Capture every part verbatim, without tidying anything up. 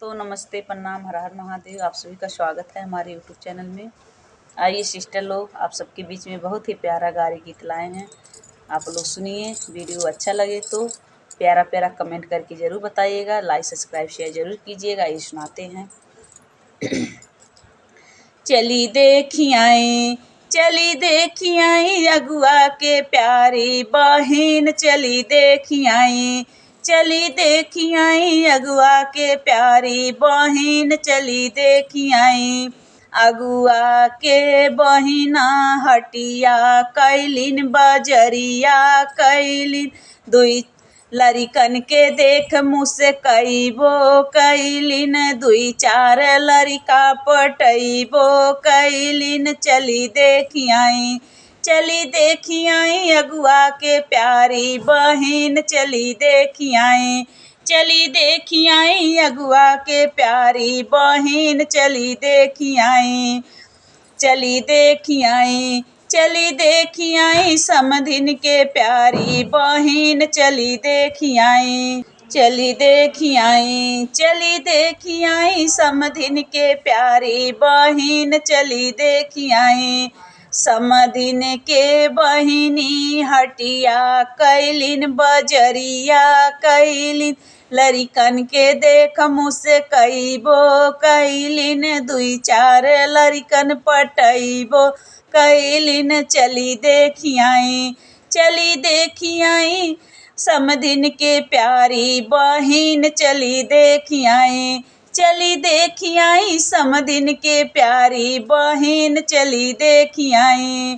तो नमस्ते, प्रणाम, हर हर महादेव। आप सभी का स्वागत है हमारे YouTube चैनल में। आइए सिस्टर लोग, आप सबके बीच में बहुत ही प्यारा गारी गीत लाए हैं, आप लोग सुनिए। वीडियो अच्छा लगे तो प्यारा प्यारा कमेंट करके ज़रूर बताइएगा, लाइक सब्सक्राइब शेयर ज़रूर कीजिएगा। ये सुनाते हैं। चली देखियाई, चली देखियाई अगुआ के प्यारी बहिन, चली देखियाई, चली देखियाई अगुआ के प्यारी बहिन, चली देखियाई अगुआ के बहिना हटिया कैलिन, बजरिया कैलिन, दुई लरिकन के देख मुस्कइबो कैलिन, दुई चार लरिका पटइबो कैलिन। चली देखियाई, चली देखियाई अगुआ के प्यारी बहिन, चली देखियाई, चली देखियाई अगुआ के प्यारी बहिन, चली देखियाई, चली देखियाई, चली देखियाई समधिन के प्यारी बहिन, चली देखियाई, चली देखियाई, चली देखियाई समधिन के प्यारी बहिन, चली देखियाई। समधिन के बहिनी हटिया कैलिन, बजरिया कैलिन, लरिकन के देख मुस्कइबो कैलिन, दुई चार लरिकन पटइबो कैलिन। चली देखियाई, चली देखियाई समधिन के प्यारी बहिन, चली देखियाई, चली देखियाई समधिन के प्यारी बहिन, चली देखियाई,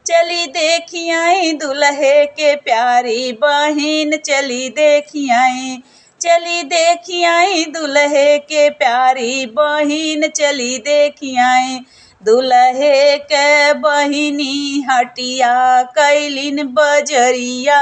चली देखियाई दुलहे के प्यारी बहिन, चली देखियाई, चली देखियाई दुलहे के प्यारी बहिन, चली देखियाई दुलहे के बहिनी हटिया कैलिन, बजरिया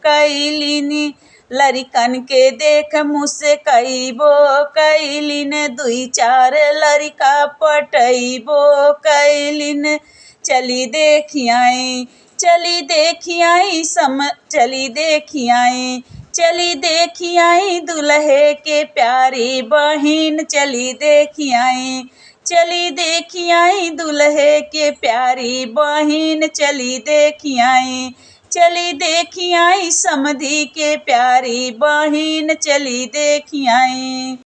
कैलिन, लरिकन के देख मुस्कइबो कैलिन, दुई चार लरिका पटइबो कैलिन। चली देखियाई, चली देखियाई सम-, चली देखियाई, चली देखियाई दुलहे के प्यारी बहिन, चली देखियाई, चली देखियाई दुलहे के प्यारी बहिन, चली देखियाई, चली देखियाई समधी के प्यारी बहिन, चली देखियाई।